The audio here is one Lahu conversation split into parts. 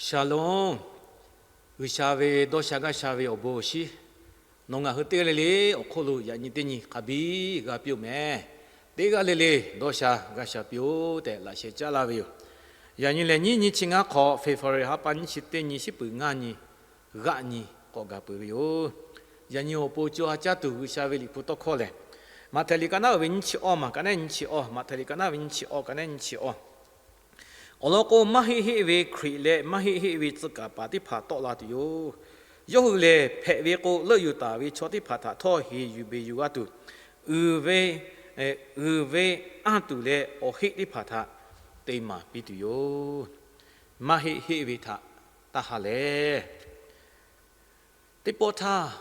Shalom. G'uiˬsha ve dawˇ sha gaˇ sha ve awˬ bon awˬ shinˉ, nawˬ ngaˬ hui teˇ g'aˇ le le awˬ hk'oˆ lo yaꞈ nyi teˇ nyi hk'a biˇ g'a piˇ-oˆ meh. Teˇ g'aˇ le le dawˇ sha gaˇ sha piˇ-oˆ tehꞈ laꞈ sheh caˉ laˇ ve yoˬ. Yaꞈ nyi lehˬ, nyiˇ nyi chi ngaˇ hk'awꞈ, February ha pa nyiˇ chi teˇ nyi, shiˉ peuˬ ngaˇ nyi, g'aˆ nyi k'awꞈ gaˬ peuˬ ve yoˬ. Yaꞈ nyi awˬ pon co ha caˇ tuˬ G'uiˬsha ve Liꞈ hpu tawˇ hkawˇ lehˬ, Maꞈhtehˍ liꞈ ka naˉ uiˍ ve nyiˇ chi awˇ maˬ, ka naˉ nyiˇ chi awˇ, Maꞈhtehˍ liꞈ ka naˉ ve nyiˇ chi awˇ, ka naˉ nyiˇ chi awˇ. Awˬ lawn k'o, maˇ heˆ heˆ ve Hkriꞈ leh maˇ heˆ heˆ ve tcuh kaˍ paˍ teˇ hpaˍ tawˆ la tuˬ yoˬ. Yawˇ hui lehˬ, hpehꞈ ve k'o leuˆ yuˬ taˍ ve chaw teˇ hpaˍ htaꞈ htawˇ heˍ yuˬ beˬ yuˬ g'a tuˬ, uiˍ ve, uiˍ ve anˇ tuˬ leh awˬ heˆ teˇ hpaˍ htaꞈ te maˍ piˇ tuˬ yoˬ. Maˇ heˆ heˆ ve htaꞈ taˇ ha lehˬ, teˇ pawˆ htaˇ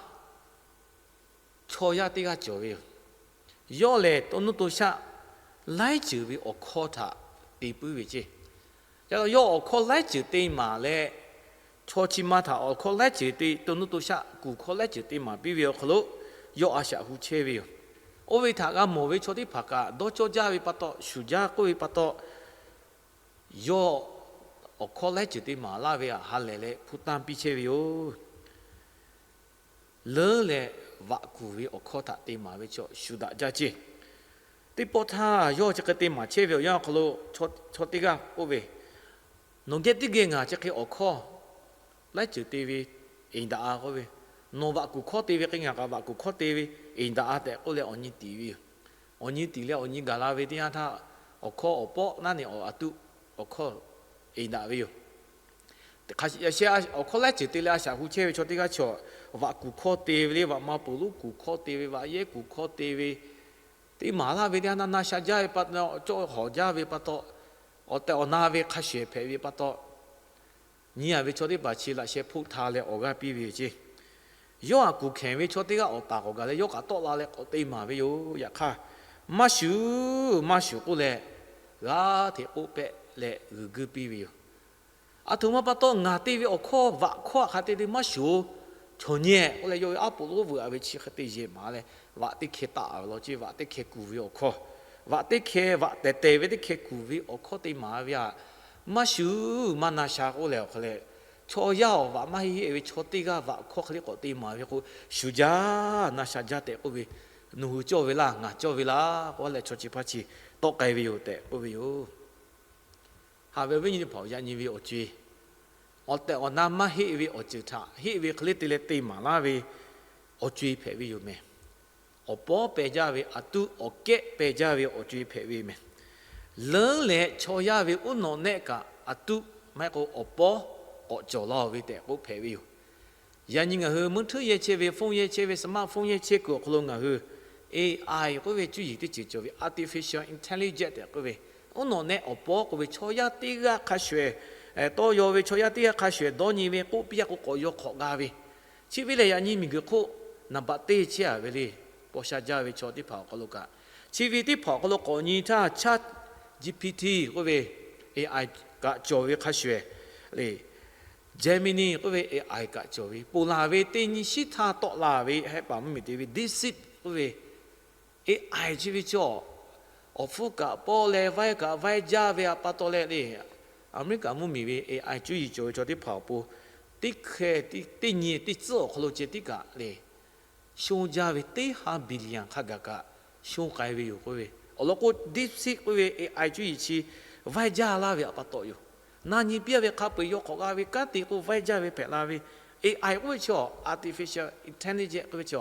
chaw yaˇ teˇ g'aˇ cawˬ ve yoˬ. Yawˇ lehˬ, to nuˇ to shaˆ laiˉ ceuˬ ve awˬ hkawˇ htaꞈ te puiˉ ve ceˇ. Ca la yawˇ awˬ hkawˇ laiˉ ceuˬ te maˍ leh, chaw chi ma htaꞈ awˬ hkawˇ laiˉ ceuˬ te, to nuˇ to shaˆ kuˬ hkawˇ laiˉ ceuˬ te maˍ piˇ ve awˬ hk'aw lo yawˇ a shaꞈ hu chehˇ ve yoˬ. Oˇ ve htaꞈ g'a mawˬ ve chaw teˇ hpaˍ kaꞈ dawˇ cawˇ jaˇ ve pa taw, shuˍ jaˇ k'oˆ ve pa taw, yawˇ awˬ hkawˇ laiˉ ceuˬ te maˍ laˇ ve htaꞈ ha lehˬ leh hpu tanˇ piˇ chehˇ ve yoˬ. Leuˉ leh vaꞈ kuˬ ve awˬ hkawˇ htaꞈ te maˍ ve chaw shuˍ daꞈ jaˇ ceˇ. Teˇ pawˆ htaˇ yawˇ chi hk'e te maˍ chehˇ ve awˬ yanˇ awˬ hk'aw lo chaw teˇ g'aˇ k'oˆ ve, Nawˬ geh teˇ geh ngaˬ chi hk'e awˬ hkawˇ laiˉ ceuˬ te ve eˍ daꞈ-a k'oˆ ve, nawˬ vaꞈ kuˬ hkawˇ te ve hk'e ngaˬ kaꞈ vaꞈ kuˬ hkawˇ te ve eˍ daꞈ-a tehꞈ k'oˆ leh awˬ nyi tiˍ ve yoˬ. Awˬ nyi tiˍ leh awˬ nyi gaˬ la ve teˇ yanˇ htaˇ, awˬ hkawˇ awˬ pawˆ naˉ neˬ awˬ a tuˆ awˬ hkawˇ eˍ daꞈ ve yoˬ. Yaꞈ sheh awˬ hkawˇ laiˉ ceuˬ te leh a shaꞈ hu chehˇ ve chaw teˇ g'aˇ chi, vaꞈ kuˬ hkawˇ te ve le, vaꞈ ma ponˬ lonˉ kuˬ hkawˇ te ve, vaꞈ yehˉ kuˬ hkawˇ te ve, te maˍ laˇ ve teˇ yanˇ htaˇ na sha jaˇ ve pa taw, cawˇ hawˍ jaˇ ve pa taw, awˬ tehˬ awˬ na ve hk'a shuˍ hpehꞈ ve pa taw, nyi a ve chaw teˇ hpaˍ chi laꞈ sheh hpoˆ hta leh awˬ g'aˇ piˇ ve yoˬ ceˇ. Yawˇ htaꞈ kuˬ hkehˬ ve chaw teˇ g'aˇ awˬ taˍ k'awꞈ gaˬ leh yawˇ kaꞈ tawˆ la leh k'awꞈ te maˍ ve yoˬ. Yaꞈ hk'aˇ, maˇ shuˍ, maˇ shuˍ k'oˆ leh, g'aˇ hteꞈ k'oˆ pehˆ leh g'uiˬ guiˇ piˇ ve yoˬ. Aˬ htoꞈ ma pa taw ngaˬ te ve awˬ hkawˇ vaꞈ hkawˇ hk'a te te maˇ shuˍ, chaw nyi-ehˍ k'oˆ leh yawˇ ve aˉ poꞈ lonˉ veuꞈ-a ve chi hk'e te yehˬ maˍ leh, vaꞈ teˇ hkeh taˆ-a ve law ceˇ, vaꞈ teˇ hkeh kuˬ ve awˬ hkawˇ, vaꞈ teˇ hkeh vaꞈ tehˬ tehˬ ve teˇ hkeh kuˬ ve awˬ hkawˇ te maˍ ve htaꞈ maˇ shuˍ, maˇ na sha k'oˆ leh awˬ hk'aw leh, chaw yaˇ awˬ vaꞈ maˇ heˆ heˆ ve chaw teˇ g'aˇ vaꞈ hkawˇ hk'e le k'awꞈ te maˍ ve k'o, shuˍ jaˇ, na sha jaˇ tehꞈ k'oˆ ve, nawˬ hui cawˇ ve laˇ, ngaˬ cawˇ ve laˇ k'oˆ leh chaw chi hpaˇ chi tawˆ k'ai ve yoˬ tehꞈ k'oˆ ve yoˬ. Haꞈ ve awˬ viˉ nyi teˇ hpaˍ-oˬ, yaꞈ nyi ve awˬ co-e, awˬ tehˬ awˬ na maˇ heˆ ve awˬ ceuˬ htaꞈ heˆ ve hk'e le te leh te maˍ laˇ ve awˬ co-e hpehꞈ ve yoˬ meh. Awˬ pawˉ peh jaˇ ve, aˬ tuˆ awˬ kehˉ peh jaˇ ve awˬ co-e hpehꞈ ve meh. Leuˉ leh chaw yaˇ ve uˉ nawꞈ nehˆ kaꞈ aˬ tuˆ maˇ heˆ k'o awˬ pawˉ k'awꞈ cawˬ laˇ-oˬ ve tehꞈ k'oˆ hpehꞈ ve yoˬ. Yaꞈ nyi ngaˬ hui meuˇ htuˉ yehˇ chehˇ ve, phone yehˇ chehˇ ve, smartphone yehˇ chehˇ kuiˬ awˬ hk'aw lo ngaˬ hui A I k'oˆ ve cuˇ yiˍ teˇ ceuˬ cawˬ ve, artificial intelligence tehꞈ k'oˆ ve, uˉ nawꞈ nehˆ awˬ pawˉ k'oˆ ve chaw yaˇ teˇ g'aˇ hk'a shuˍ-ehˍ, tawˇ yaw ve chaw yaˇ teˇ g'aˇ hk'a shuˍ-ehˍ dawˇ nyi ve k'oˆ piˇ-a k'o k'awꞈ yaw hk'awꞈ g'a ve, chi ve lehˬ yaꞈ nyi miˬguiˬ hk'oˆ naˍ baꞈ teˇ chehˇ-a ve le. Paw sha jaˇ ve chaw teˇ hpaˍ awˬ hk'aw lo kaꞈ, chi ve teˇ hpaˍ awˬ hk'aw lo k'awꞈ nyi htaˇ, Chat G P T k'oˆ ve A I kaꞈ cawˬ ve hk'a shuˍ-ehˍ le, Gemini k'oˆ ve A I kaꞈ cawˬ ve, ponˬ laˬ ve teˇ nyi shiˉ htaˇ tawˆ la ve hehˆ paˍ mvuhˇmiˬ te ve DeepSeek k'oˆ ve A I chi ve chaw, awˬ hpfuhˇ kaꞈ pawˆ leh vaiˇ kaꞈ vaiˇ jaˇ ve pa taw leh le, Aˍmeˍriˆkaˍ mvuhˇmiˬ ve A I cuˇ yiˍ cawˬ ve chaw teˇ hpaˍ awˬ pon teˇ hkeh teˇ nyi teˇ tcuhˉ awˬ hk'aw lo ceh tiˉ kaꞈ le, shonˇ jaˇ ve teˇ ha billion hk'a gaˬ kaꞈ shonˇ k'ai ve yoˬ k'oˆ ve. Awˬ lawn k'o, DeepSeek k'oˆ ve A I cuˇ yiˍ chi vaiˇ jaˇ laˇ ve pa taw yoˬ. Na nyi piˇ-a ve hk'a peu-eˬ yaw hk'awꞈ g'a ve, kanˉ te k'o vaiˇ jaˇ ve hpehꞈ la ve. A I k'oˆ ve chi, artificial intelligence k'oˆ ve chi,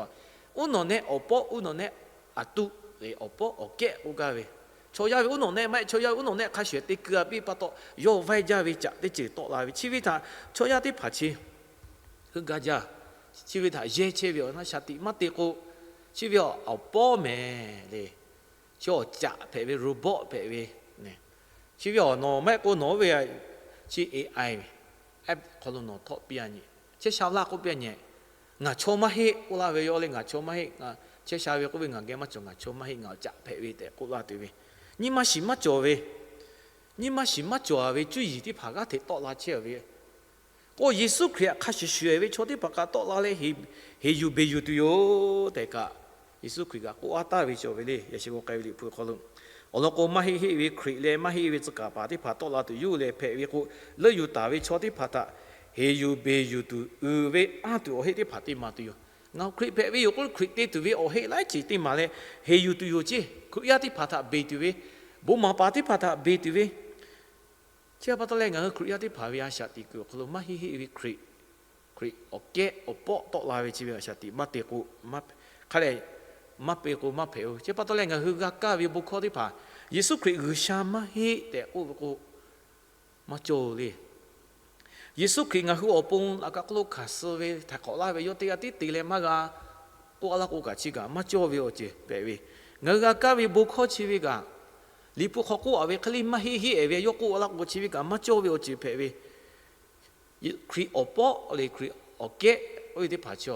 uˉ nawꞈ nehˆ awˬ pawˉ uˉ nawꞈ nehˆ aˬ tuˆ ve awˬ pawˉ awˬ kehˉ k'oˆ gaˇ ve, chaw yaˇ ve uˉ nawꞈ nehˆ maˇ heˆ, chaw yaˇ ve uˉ nawꞈ nehˆ hk'a shuˍ-ehˍ te keu-a piˇ pa taw, yawˇ vaiˇ jaˇ ve caꞈ teˇ ceuˬ tawˆ la ve. Chi ve htaꞈ chaw yaˇ teˇ hpaˍ chi heuˆ gaˇ jaˇ. Chi ve htaꞈ yehˇ chehˇ ve awˬ na shaˍ tiꞈ maˇ te k'o, chi ve awˬ pawˉ mehˍ le. Chi awˬ caꞈ hpehꞈ ve, robot hpehꞈ ve, chi ve awˬ nawˬ maˇ heˆ k'o nawˬ oˇ ve chi A I app hk'aw lo nawˬ htawˆ piˇ-a nyi, chehˇ sha laˇ k'oˆ piˇ-a nyi. Ngaˬ chaw maˇ heˆ k'oˆ laˇ ve yoˬ le, ngaˬ chaw maˇ heˆ, chehˇ sha ve k'oˆ ve ngaˬ geh maˇ cawˬ, ngaˬ chaw maˇ heˆ, ngaˬ awˬ caꞈ hpehꞈ ve tehꞈ k'oˆ laˇ tuˬ ve, nyi ma shiˍ maˇ cawˬ ve, nyi ma shiˍ maˇ cawˬ-a ve cuˇ yiˍ teˇ hpaˍ g'aˇ hteꞈ tawˆ la chehˇ ve k'o, Yeˍsuˆ Hkriꞈ htaꞈ hk'a shuˍ shuˍ-ehˍ ve chaw teˇ hpaˍ kaꞈ tawˆ la leh heˍ yuˬ beˬ yuˬ tuˬ yoˬ tehꞈ kaꞈ, Yeˍsuˆ Hkriꞈ kaꞈ k'oˆ-a taˍ ve cawˬ ve le. Yaꞈ sheh k'o k'ai ve Liꞈ hpu hk'aw lo, Awˬ lawn k'o, maˇ heˆ heˆ ve Hkriꞈ leh maˇ heˆ ve tcuh kaˍ paˍ teˇ hpaˍ tawˆ la tuˬ yoˬ leh hpehꞈ ve k'o, leuˆ yuˬ taˍ ve chaw teˇ hpaˍ htaꞈ heˍ yuˬ beˬ yuˬ tuˬ uiˍ ve anˇ tuˬ awˬ heˆ teˇ hpaˍ te maˍ tuˬ yoˬ. Ngaˬ hui Hkriꞈ hpehꞈ ve yoˬ k'o, Hkriꞈ te tuˬ ve awˬ heˆ laiˉ ceuˬ teˇ maˍ leh heˍ yuˬ tuˬ yoˬ ceˇ. Hkriꞈ yaˇ teˇ hpaˍ htaꞈ beˬ tuˬ ve, bon maˍ paˍ teˇ hpaˍ htaꞈ beˬ tuˬ ve, chi pa taw leh ngaˬ hui Hkriꞈ yaˇ teˇ hpaˍ ve a shaꞈ teꞈ kuiˬ awˬ hk'aw lo maˇ heˆ heˆ ve Hkriꞈ, Hkriꞈ awˬ kehˉ awˬ pawˆ tawˆ la ve chi ve a shaꞈ teꞈ maˇ te k'o, hk'a lehˬ maˇ peꞈ k'o maˇ hpehꞈ-o. Chi pa taw leh ngaˬ hui g'a kaˇ ve bon hkawˇ teˇ hpaˍ, Yeˍsuˆ Hkriꞈ G'uiˬsha maˇ heˆ tehꞈ k'oˆ ve k'o, maˇ cawˇ le. Yeˍsuˆ Hkriꞈ ngaˬ hui awˬ pon laꞈ ka hk'oˆ lo hkanˍ suh ve htaiˍ hk'awꞈ laˇ ve yawˇ teˇ g'aˇ tiˉ te leh maˇ g'a k'oˆ a laˇ k'o kaꞈ chi kaꞈ maˇ cawˇ ve awˬ ceuˬ hpehꞈ ve, ngaˬ hui g'a kaˇ ve bon hkawˇ chi ve kaꞈ, Liꞈ hpu hk'aw k'oˆ a ve hk'e le maˇ heˆ heˆ-ehˍ ve yawˇ k'oˆ a laˇ k'o chi ve kaꞈ maˇ cawˇ ve awˬ ceuˬ hpehꞈ ve, Hkriꞈ awˬ pawˆ leh Hkriꞈ awˬ kehˉ oˇ ve teˇ hpaˍ chi,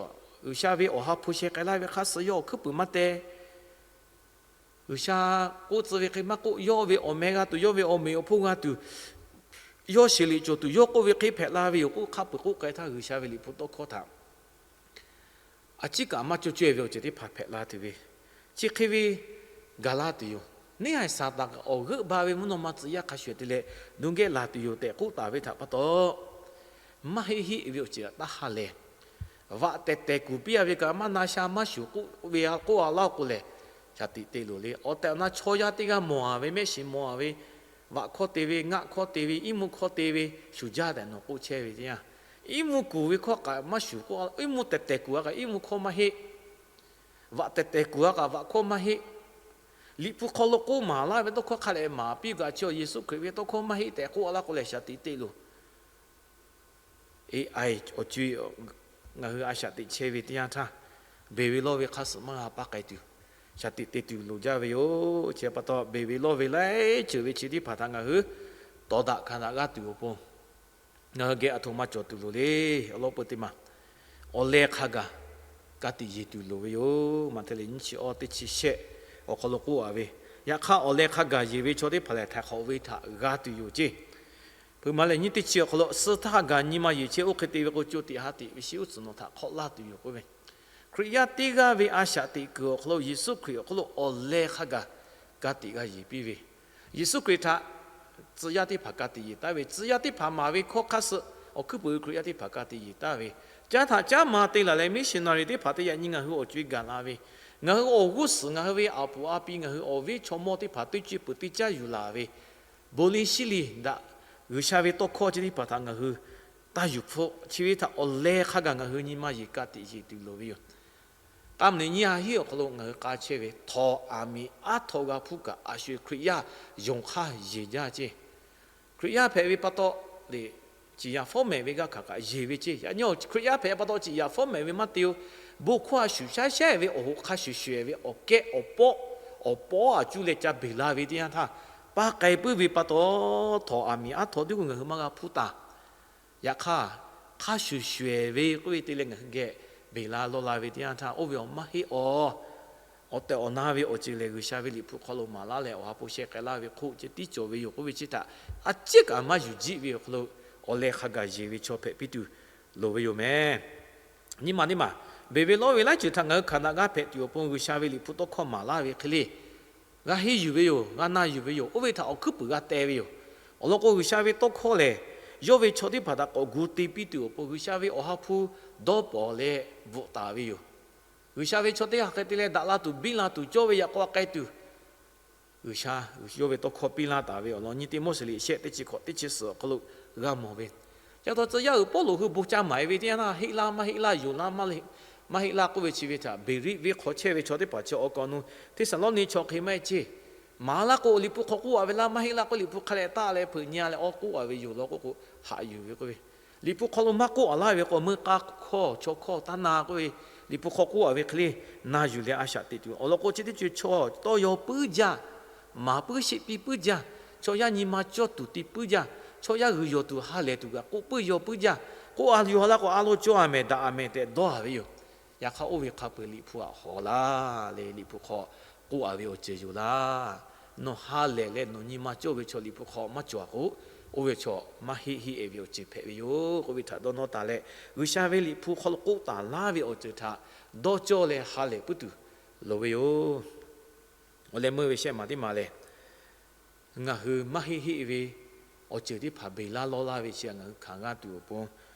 G'uiˬsha ve Awˬ ha hpu sheh k'ai laˇ ve hk'aˇ suh yawˇ awˬ hkuiˉ puiˍ maˇ teh. G'uiˬsha k'oˆ tcuh ve hk'e maˇ k'oˆ, yawˇ ve awˬ meh g'a tuˬ, yawˇ ve awˬ meꞈ awˬ hponˇ g'a tuˬ, yawˇ sheˍ liꞈ cawˬ tuˬ yawˇ k'oˆ ve hk'e hpehꞈ la ve yoˬ k'oˆ hk'a peuˬ k'oˆ k'ai htaˇ, G'uiˬsha ve Liꞈ hpu tawˇ hkawˇ htaꞈ a ciˉ kaꞈ maˇ cawˇ caweh ve awˬ ceuˬ teˇ hpaˍ hpehꞈ la tuˬ ve, chi hk'e ve gaˬ la tuˬ yoˬ. Neˇ haiˬ Saˍtanˍ kaꞈ awˬ g'euˆ ba ve mvuhˇ naw ma tcuh yaˇ hk'a shuˍ te leh dun geh laˬ tuˬ yoˬ tehꞈ k'oˆ taˍ ve htaꞈ pa taw, maˇ heˆ heˆ ve awˬ ceuˬ taˇ ha lehˬ, vaꞈ tehˬ tehˬ kuˬ piˇ a ve kaꞈ maˇ na sha maˇ shuˍ k'oˆ ve k'oˆ a laˇ k'o lehˬ, shaˍ tiꞈ te loˬ le. Awˬ tehˬ awˬ na chaw yaˇ teˇ g'aˇ mawˬ a ve, mehˆ shiˍ mawˬ a ve, vaꞈ hkawˇ te ve, ngaˆ hkawˇ te ve, iˉ mvuhˇ hkawˇ te ve, shuˍ jaˇ tehꞈ nawˬ k'oˆ chehˇ ve teˇ yanˇ, iˉ mvuhˇ kuˬ ve hkawˇ kaꞈ maˇ shuˍ k'oˆ, iˉ mvuhˇ tehˬ tehˬ kuˬ a kaꞈ iˉ mvuhˇ hkawˇ maˇ heˆ. Vaꞈ tehˬ tehˬ kuˬ a kaꞈ vaꞈ hkawˇ maˇ heˆ. Liꞈ hpu hk'aw lo k'oˆ maˍ laˇ ve tawˇ hkawˇ hk'a dehꞈ maˍ piˇ kaꞈ chi Yeˍsuˆ Hkriꞈ ve tawˇ hkawˇ maˇ heˆ tehꞈ k'oˆ a laˇ k'o lehˬ, shaˍ tiꞈ te loˬ. Awˬ co-e ngaˬ hui a shaꞈ teꞈ chehˇ ve teˇ yanˇ htaˇ, beˬ ve lawˇ ve hk'aˇ suh maˇ g'a paˇ k'ai tuˬ, shaˍ tiꞈ te tuˬ loˍ jaˇ ve yoˬ. Chi pa taw, beˬ ve lawˇ ve laiˉ ceuˬ ve chi teˇ hpaˍ htaꞈ ngaˬ hui tawˍ daꞈ hkanˍ daꞈ g'aˇ tuˬ awˬ pon, ngaˬ hui geh aˬ htoꞈ ma cawˬ tuˬ loˍ le. Awˬ lawn peu teˇ maˬ, awˬ leh hk'a gaˬ ka tiꞈ yeˬ tuˬ loˍ ve yoˬ. Maꞈhtehˍ lehˬ nyiˇ chi awˇ teˇ chi shehˆ awˬ hk'aw lo k'oˆ a ve, yaꞈ hk'aˇ awˬ leh hk'a gaˬ yeˬ ve chaw teˇ hpaˍ lehˬ htaiˍ hk'awꞈ ve htaꞈ g'a tuˬ yoˬ ceˇ. Hpeuꞈ maˍ lehˬ nyiˇ teˇ chi awˬ hk'aw lo, suh htaˇ gaˬ nyi ma yeˬ chehˇ oˇ hk'e te ve k'o, co tiꞈ ha tiꞈ ve shi uˉ tcuhˍ nawˬ htaꞈ hk'awꞈ laˇ tuˬ yoˬ k'oˆ ve, Hkriꞈ yaˇ teˇ g'aˇ ve a shaꞈ teꞈ kuiˬ awˬ hk'aw lo Yeˍsuˆ Hkriꞈ awˬ hk'aw lo awˬ leh hk'a gaˬ ka tiꞈ g'a yeˬ piˇ ve, Yeˍsuˆ Hkriꞈ htaꞈ tcuh yaˇ teˇ hpaˍ ka tiꞈ yeˬ taˍ ve, tcuh yaˇ teˇ hpaˍ maˍ ve hkawˇ hk'aˇ suh awˬ hkuiˉ puiˍ ve Hkriꞈ yaˇ teˇ hpaˍ ka tiꞈ yeˬ taˍ ve, caˇ htaꞈ caˉ ma te laˬ leh missionary teˇ hpaˍ teˇ yanˇ nyi ngaˬ hui awˬ co-e gaˬ la ve, ngaˬ hui awˬ g'uˇ suhˍ ngaˬ hui ve aˬ puˍ a pi ngaˬ hui awˬ viˉ chaw mawˇ teˇ hpaˍ teˇ ceuˬ peuˬ teˇ caˇ yuˬ laˬ ve, bon liˇ shiˉ liˇ daꞈ G'uiˬsha ve tawˇ hkawˇ chi teˇ hpaˍ htaꞈ ngaˬ hui taˇ yuˬ hpfuhˆ. Chi ve htaꞈ awˬ leh hk'a gaˬ ngaˬ hui nyi ma yeˬ ka tiꞈ yeˬ tuˬ loˍ ve yoˬ. K'a meuꞈ nyi ha hiˉ awˬ hk'aw lo ngaˬ hui k'a chehˇ ve, htawnˍ aˬ miˍ aˉ htaw g'a hpuˇ kaꞈ a sho Hkriꞈ yaˇ yonˍ hk'aˇ yeˬ jaˇ ceˇ. Hkriꞈ yaˇ hpehꞈ ve pa taw lehˬ, ciˍ yaꞈ fawˉ mehˍ ve g'aˇ hk'aˬ kaꞈ yeˬ ve ceˇ. Yaꞈ nyi Hkriꞈ yaˇ hpehꞈ pa taw ciˍ yaꞈ fawˉ mehˍ ve maˇ te-o. Bon hkawˇ a shuˍ shaˉ shehˉ ve awˬ hoꞈ hk'a shuˍ shuˍ-ehˍ ve awˬ kehˉ awˬ pawˆ, awˬ pawˆ aˬ cuˇ leh ca beˬ la ve teˇ yanˇ htaˇ, paˇ k'ai puiˉ ve pa taw, htawnˍ aˬ miˍ aˉ htaw tiˉ k'o ngaˬ hui maˇ g'a hpuˇ taˍ. Yaꞈ hk'aˇ, hk'a shuˍ shuˍ-ehˍ ve k'oˆ ve te leh ngaˬ hui geh beˬ la lawˇ la ve teˇ yanˇ htaˇ, oˇ ve awˬ maˇ heˆ awˬ, awˬ tehˬ awˬ na ve awˬ ceuˬ lehˬ, G'uiˬsha ve Liꞈ hpu hk'aw lo maˍ laˇ leh Awˬ ha hpu sheh k'ai laˇ ve hk'oˆ ceh tiˉ cawˬ ve yoˬ k'oˆ ve chi htaꞈ a ciˉ kaꞈ maˇ yuˬ jiˆ ve awˬ hk'aw lo, awˬ leh hk'a gaˬ yeˬ ve chaw hpehꞈ piˇ tuˬ loˍ ve yoˬ meh. Nyi ma teˇ maˬ, beˬ ve lawˇ ve laiˉ ceuˬ htaꞈ ngaˬ hui hkanˍ daꞈ g'aˇ hpehꞈ tuˬ awˬ pon G'uiˬsha ve Liꞈ hpu tawˇ hkawˇ maˍ laˇ ve hk'e le, g'a henˇ yuˬ ve yoˬ, g'a na yuˬ ve yoˬ. Oˇ ve htaꞈ awˬ hkuiˉ puiˍ g'a teh ve yoˬ. Awˬ lawn k'o, G'uiˬsha ve tawˇ hkawˇ lehˬ, yawˇ ve chaw teˇ hpaˍ htaꞈ k'awꞈ gu te piˇ tuˬ awˬ pon G'uiˬsha ve Awˬ ha hpu dawˇ pawnˍ leh bvuhꞈ taˍ ve yoˬ. G'uiˬsha ve chaw teˇ hk'aˬ hk'e te leh daꞈ la tuˬ, biˇ la tuˬ, cawˇ ve yaꞈ k'aw k'ai tuˬ, G'uiˬsha yawˇ ve tawˇ hkawˇ piˇ laˇ taˍ ve awˬ lawn nyi Tiˆmoˉseˍ liꞈ shehˆ teˇ chi hkawꞈ teˇ chi suhˍ awˬ hk'aw lo g'a mawˬ ve. Ca taw tcuh yaˇ uiˍ Pawˇluꞈ hui bon ca maˍ-e ve teˇ yanˇ htaˇ, heˆ laˇ maˇ heˆ laˇ, yonˍ laˇ maˇ heˆ laˇ k'oˆ ve chi ve htaꞈ Beˍriˆ venˇ hk'aw chehˇ ve chaw teˇ hpaˍ chi awˬ kaw nu Hteˇsaˍlawˇniˆ chaw hk'e maˇ heˆ ceˇ. Maˍ laˇ k'o, Liꞈ hpu hk'aw k'oˆ a ve laˇ maˇ heˆ laˇ k'oˆ, Liꞈ hpu hk'a leh taˆ leh hpeuꞈ nyi a leh awˬ k'oˆ a ve yoˬ law k'oˆ k'o, haꞈ yuˬ ve k'oˆ ve, Liꞈ hpu hk'aw lo maˇ k'oˆ a laˇ ve k'o, meuˇ k'aˇ hkawˇ chaw hkawˇ taˇ na k'oˆ ve, Liꞈ hpu hk'aw k'oˆ a ve hk'e le na yuˬ leh a shaꞈ teꞈ tuˬ. Awˬ lawn k'o, chi teˇ ceuˬ chaw tawˇ yaw puiˉ jaˇ, maˍ puiˉ sheˆ piˇ puiˉ jaˇ, chaw yaˇ nyi ma cawˇ tuˬ te puiˉ jaˇ, chaw yaˇ g'uiˬ yawˬ tuˬ ha lehˬ tuˬ kaꞈ k'oˆ puiˉ yaw puiˉ jaˇ. K'oˆ a yaw laˇ k'o, a lo cawˇ a mehˍ daꞈ a mehˍ tehꞈ dawˇ a ve yoˬ. Yaꞈ hk'aˇ, oˇ ve hk'a peu-eˬ Liꞈ hpu htaꞈ hawˍ laˇ leh Liꞈ hpu hk'aw k'oˆ a ve awˬ ceuˬ yoˬ laˇ. Nawˬ ha lehˬ leh nawˬ nyi ma cawˇ ve chaw Liꞈ hpu hk'aw maˇ cawˬ a k'o, oˇ ve chaw maˇ heˆ heˆ-e ve awˬ ceuˬ hpehꞈ ve yoˬ k'oˆ ve htaꞈ dawˇ nawˇ taˍ leh, G'uiˬsha ve Liꞈ hpu hk'aw lo k'oˆ taˍ laˇ ve awˬ ceuˬ htaꞈ dawˇ cawˇ leh ha lehˬ puiˉ tuˬ loˍ ve yoˬ. Awˬ leh meuˇ ve shehˆ maˬ teˇ maˬ lehˬ, Ngaˬ hui maˇ heˆ heˆ ve awˬ ceuˬ teˇ hpaˍ beˬ laˇ lawˇ laˇ ve chi ngaˬ hui hkanˍ g'a tuˬ awˬ pon,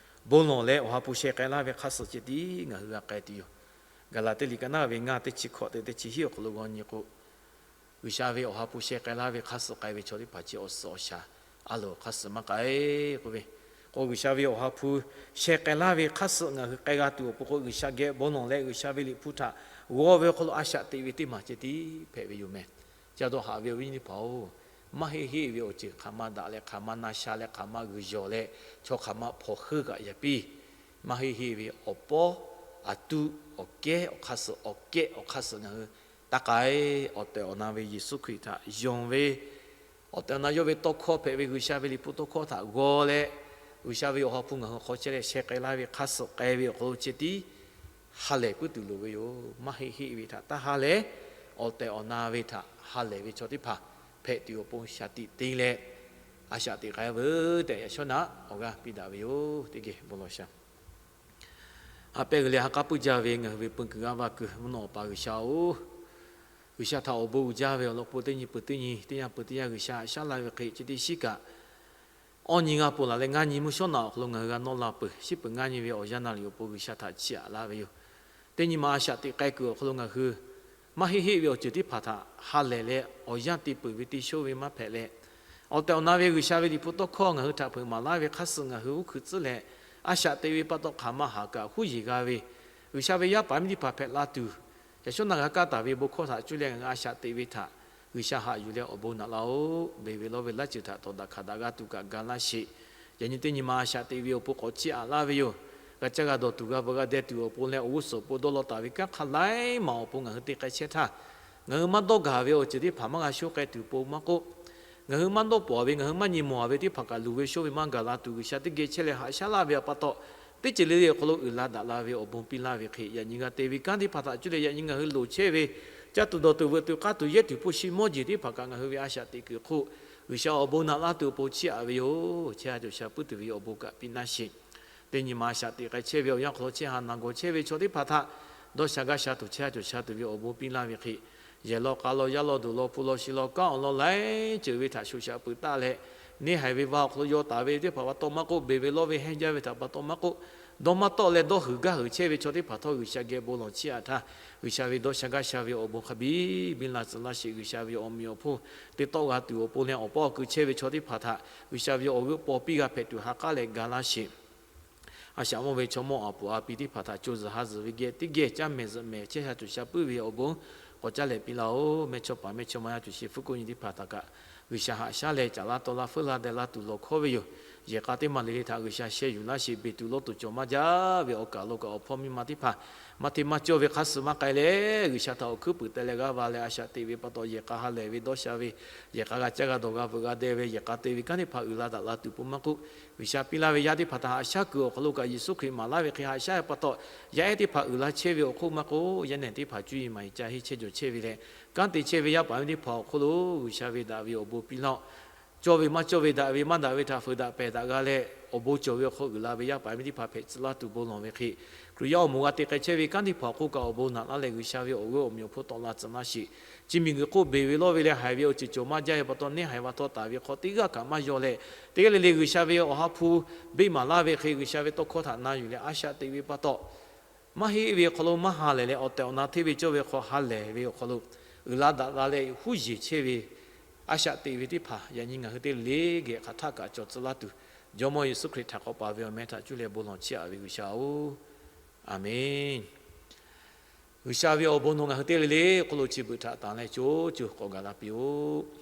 bon lawˬ leh Awˬ ha hpu sheh k'ai laˇ ve hk'aˇ suh ceh tiˉ ngaˬ hui g'a k'ai tuˬ yoˬ. Gaˍlaˍtiˆ liꞈ ka naˉ ve ngaˇ teˇ chi hkawꞈ tehꞈ teˇ chi hiˉ awˬ hk'aw lo g'aw nyi k'o, G'uiˬsha ve Awˬ ha hpu sheh k'ai laˇ ve hk'aˇ suh k'ai ve chaw teˇ hpaˍ chi awˬ suhˍ awˬ shaˍ a loˍ hk'aˇ suh maˇ k'ai k'oˆ ve, k'o G'uiˬsha ve Awˬ ha hpu sheh k'ai laˇ ve hk'aˇ suh ngaˬ hui k'ai g'a tuˬ awˬ pon k'o, G'uiˬsha geh bon lawˬ leh G'uiˬsha ve Liꞈ hpu htaꞈ g'aw ve awˬ hk'aw lo a shaꞈ teꞈ ve teˇ maˬ ceh tiˉ hpehꞈ ve yoˬ meh. Ca dawˇ haꞈ ve awˬ viˉ nyi teˇ hpaˍ-oˬ, maˇ heˆ heˆ ve awˬ ceuˬ hk'aˬ ma daꞈ leh hk'aˬ ma na sha leh hk'aˬ ma g'uiˬ yawˬ leh chaw hk'aˬ ma hpawnˬ heuˆ kaꞈ yaꞈ piˇ, maˇ heˆ heˆ ve awˬ pawˇ, aˬ tuˆ, awˬ kehˉ awˬ hk'aˇ suh, awˬ kehˉ awˬ hk'aˇ suh ngaˬ hui taˇ k'ai. Awˬ tehˬ awˬ na ve Yeˍsuˆ Hkriꞈ htaꞈ yonˍ ve, awˬ tehˬ awˬ na yawˇ ve tawˇ hkawˇ hpehꞈ ve G'uiˬsha ve Liꞈ hpu tawˇ hkawˇ htaꞈ g'aw leh, G'uiˬsha ve Awˬ ha hpu ngaˬ hui hk'aw chehˇ leh sheh k'ai laˇ ve hk'aˇ suh k'ai ve awˬ hk'aw lo ceh tiˉ ha lehˬ puiˉ tuˬ loˍ ve yoˬ. Maˇ heˆ heˆ ve htaꞈ taˇ ha lehˬ, awˬ tehˬ awˬ na ve htaꞈ ha lehˬ ve chaw teˇ hpaˍ hpehꞈ tuˬ awˬ pon shaˍ tiꞈ te leh, a shaꞈ teꞈ k'ai veuˬ tehꞈ yaꞈ shawˉ naꞈ awˬ g'aˇ piˇ daꞈ ve yoˬ. Teˇ geh bon lawˬ shaˍ. A pehˉ g'uiˬ leh ha k'aˉ puiˉ jaˇ ve ngaˬ hui ve peu kuiˬ g'aˇ va kuiˬ mvuhˇ naw Awˬ pa G'uiˬsha-oˬ, G'uiˬsha htaꞈ awˬ bon uiˍ jaˇ ve awˬ lawn pon teˇ nyi peuˬ teˇ nyi teˇ yanˇ peuˬ teˇ yanˇ G'uiˬsha haꞈ shaˉ la ve hk'e, chi teˇ shiˉ kaꞈ awˇ nyi g'aˇ pon laˬ leh ngaˇ nyi mvuhˇ shawˉ naꞈ awˬ hk'aw lo ngaˬ hui g'a nawˇ la peuˬ. Shiˉ peuˬ ngaˇ nyi ve awˬ yanˇ na liꞈ awˬ pon G'uiˬsha htaꞈ chiˇ aꞈ laˇ ve yoˬ. Teˇ nyi ma a shaꞈ teꞈ k'ai kuiˬ awˬ hk'aw lo ngaˬ hui maˇ heˆ heˆ ve awˬ ceuˬ teˇ hpaˍ htaꞈ ha lehˬ leh, awˬ yanˇ te peuˬ ve te shoˇ ve maˇ hpehꞈ leh, awˬ tehˬ awˬ na ve G'uiˬsha ve Liꞈ hpu tawˇ hkawˇ ngaˬ hui htaꞈ hpeuꞈ maˍ laˇ ve hk'aˇ suh ngaˬ hui uˉ hkuiꞈ tcuhˉ leh, a shaꞈ teꞈ ve pa taw hk'aˬ ma haˍ kaꞈ huˉ yeˬ g'a ve, G'uiˬsha ve yaˇ paˍ miˇ teˇ hpaˍ hpehꞈ la tuˬ, yaꞈ shawˉ naꞈ g'a kaˇ taˍ ve bon hkawˇ htaꞈ cuˇ leh ngaˬ hui a shaꞈ teꞈ ve htaꞈ G'uiˬsha haꞈ yuˬ leh awˬ bon naꞈ laˇ-oˆ. Beˬ ve lawˇ ve laˇ ceuˬ htaꞈ tawˍ daꞈ hkanˍ daꞈ g'a tuˬ kaꞈ ga laˇ sheˍ. Yaꞈ nyi teˇ nyi ma a shaꞈ teꞈ ve awˬ pon k'awꞈ chiˇ aꞈ laˇ ve yoˬ. G'a caˇ g'a dawˬ tuˬ g'a veuꞈ g'a deh tuˬ awˬ pon leh awˬ g'uˇ suhˍ awˬ pon dawˇ law taˍ ve kanˉ hk'a laiˉ maˬ awˬ pon ngaˬ hui te k'ai chehˇ htaˇ, ngaˬ hui maˇ dawˇ gaˬ ve awˬ ceuˬ teˇ hpaˍ maˇ g'a shoˉ k'ai tuˬ pon maˇ k'oˆ, ngaˬ hui maˇ dawˇ pawnˍ ve, ngaˬ hui maˇ nyi mawˬ ve teˇ hpaˍ kaꞈ luˬ ve shoˇ ve maˇ gaˬ la tuˬ, G'uiˬsha teˇ geh chehˇ leh haꞈ shaˉ laˇ ve awˬ pa taw, teˇ ceuˬ le le awˬ hk'aw lo uiˍ la daꞈ la ve awˬ bon piˇ laˇ ve hk'e, yaꞈ nyi g'a te ve kanˉ teˇ hpaˍ htaꞈ cuˇ leh yaꞈ nyi ngaˬ hui loˍ chehˇ ve, caˇ tuˬ dawˬ tuˬ veuꞈ tuˬ k'aˇ tuˬ yehˇ tuˬ hpu shi mawˇ jeˬ teˇ hpaˍ kaꞈ ngaˬ hui ve a shaꞈ teꞈ kuiˬ hk'oˆ, G'uiˬsha awˬ bon naꞈ laˇ tuˬ awˬ pon chiˇ aꞈ ve yoˬ. Chehˇ sha cawˬ sha puiˉ tuˬ ve awˬ bon kaꞈ piˇ laˇ sheˍ. Teˇ nyi ma a shaꞈ teꞈ k'ai chehˇ ve awˬ yanˇ hk'aw lo chehˇ ha naˬ gawˬ chehˇ ve chaw teˇ hpaˍ htaꞈ dawˇ sha gaˇ sha tuˬ chehˇ sha cawˬ sha tuˬ ve awˬ bon piˇ laˇ ve hk'e, yehˬ law k'a law yaˇ law duˬ law hpu law shi law kanˉ awˬ lawn laiˉ ceuˬ ve htaꞈ shoꞈ shaꞈ peuˬ taˆ leh, neˇ haiˬ ve va awˬ hk'aw lo yaw taˍ ve teˇ hpaˍ pa taw maˇ k'oˆ, beˬ ve lawˇ ve hehnˇ jaˇ ve htaꞈ pa taw maˇ k'oˆ, dawˇ maˇ tawˆ leh dawˇ huiˍ gaˇ huiˍ chehˇ ve chaw teˇ hpaˍ htawˇ G'uiˬsha geh bon lawˬ chiˇ aꞈ htaˇ, G'uiˬsha ve dawˇ sha gaˇ sha ve awˬ bon hk'a biˇ biˇ la tcuh laˇ sheˍ. G'uiˬsha ve awˬ meꞈ awˬ hponˇ te tawˆ g'a tuˬ awˬ pon leh awˬ pawˇ awˬ keu chehˇ ve chaw teˇ hpaˍ htaꞈ G'uiˬsha ve awˬ g'euˆ paw piˇ g'a hpehꞈ tuˬ ha k'aˉ leh ga laˇ sheˍ. A shaꞈ mawˇ ve chaw mawˇ a puˍ a pi teˇ hpaˍ htaꞈ co zuhˬ ha zuhˬ ve geh teˇ geh caˇ mehˍ zuhꞈ mehˍ chehˇ sha cawˬ sha puiˉ ve awˬ bon k'awꞈ caˇ lehˬ piˇ laˇ-oˆ. Mehˇchawˇpaˍ mehˇchawˇma yaˇ cawˬ sheˍ hpu kuˆ nyi teˇ hpaˍ htaꞈ kaꞈ G'uiˬsha haꞈ shaˉ leh caꞈ laˇ taw laˇ feuˉ laˇ deh laˇ tuˬ lawˬ hkawˉ ve yoˬ. Yehˬ k'a teˇ maˬ le le htaꞈ G'uiˬsha sheh yuˬ laˇ sheˍ. Beˬ tuˬ lawˇ tuˬ cawˬ maˇ jaˇ ve awˬ kaˬ lo kaꞈ awˬ hpawˇ miˇ ma teˇ hpaˍ maˇ hteˇ maˇ cawˇ ve hk'a suh maˇ k'ai leh, G'uiˬsha htaꞈ awˬ hkuiˉ puiˍ teh leh g'aˇ va leh a shaꞈ teꞈ ve pa taw yehˬ k'a ha lehˬ ve dawˇ sha ve, yehˬ k'a g'a caˇ g'a dawˬ g'a veuꞈ g'a deh ve, yehˬ k'a te ve kanˉ teˇ hpaˍ uiˍ la daꞈ la tuˬ pon maˇ k'oˆ, G'uiˬsha piˇ laˇ ve yaˇ teˇ hpaˍ htaꞈ haꞈ shaˉ kuiˬ awˬ hk'aw lo kaꞈ Yeˍsuˆ Hkriꞈ maˍ laˇ ve hk'e haꞈ shaˉ ve pa taw, yaˇ ehˉ teˇ hpaˍ uiˍ la chehˇ ve awˬ hk'oˆ maˇ k'oˆ, yaˇ nehˬ teˇ hpaˍ cuˇ yiˍ maˍ yiˍ ca henˇ chehˇ jawˬ chehˇ ve leh, kanˉ te chehˇ ve yaˇ paˍ miˇ teˇ hpaˍ awˬ hk'oˆ lo G'uiˬsha ve daꞈ ve awˬ bon piˇ laˇ-oˆ. Cawˇ ve maˇ cawˇ ve, daꞈ ve maˇ daꞈ ve htaꞈ fuiˍ daꞈ pehˬ daꞈ g'a leh, awˬ bon cawˬ ve awˬ hk'aw uiˍ la ve yaˇ paˍ miˇ teˇ hpaˍ hpehꞈ tcuh laˇ tuˬ bon lawˬ ve hk'e, Hkriꞈ yaˇ awˬ moˍ g'a te k'ai chehˇ ve kanˉ teˇ hpaˍ awˬ hk'oˆ kaꞈ awˬ bon naꞈ laˇ leh, G'uiˬsha ve awˬ g'euˆ awˬ meꞈ awˬ hponˇ tawˆ la tcuh laˇ sheˍ. Chi miˬguiˬ hk'oˆ beˬ ve lawˇ ve leh haiˬ ve awˬ ceuˬ cawˬ maˇ jaˇ ve pa taw, neˇ haiˬ va htawˇ taˍ ve hk'aw teˇ g'aˇ kaꞈ maˇ yaw leh, teˇ g'aˇ le le G'uiˬsha ve awˬ ha hpu beˆ maˍ laˇ ve hk'e, G'uiˬsha ve tawˇ hkawˇ htaꞈ na yuˬ leh a shaꞈ teꞈ ve pa taw, maˇ heˆ ve awˬ hk'aw lo maˇ ha lehˬ leh, awˬ tehˬ awˬ na hteˇ ve cawˇ ve hk'aw ha lehˬ ve awˬ hk'aw lo, uiˍ la daꞈ la leh huˉ yeˬ chehˇ ve, a shaꞈ teꞈ ve teˇ hpaˍ yaꞈ nyi ngaˬ hui teˇ le geh hk'aˬ htaˆ kaꞈ cawˬ tcuh laˇ tuˬ, Jawˇmawˇ Yeˍsuˆ Hkriꞈ htaꞈ k'awꞈ paˍ ve awˬ meh htaꞈ cuˇ leh bon lawˬ chiˇ aꞈ ve G'uiˬsha-oˬ, Aˍmenˇ. G'uiˬsha ve awˬ bon nawˬ ngaˬ hui teˇ le le awˬ hk'aw lo chi beuꞈ htaꞈ tanˍ leh co co k'awꞈ gaˬ la piˇ-oˆ.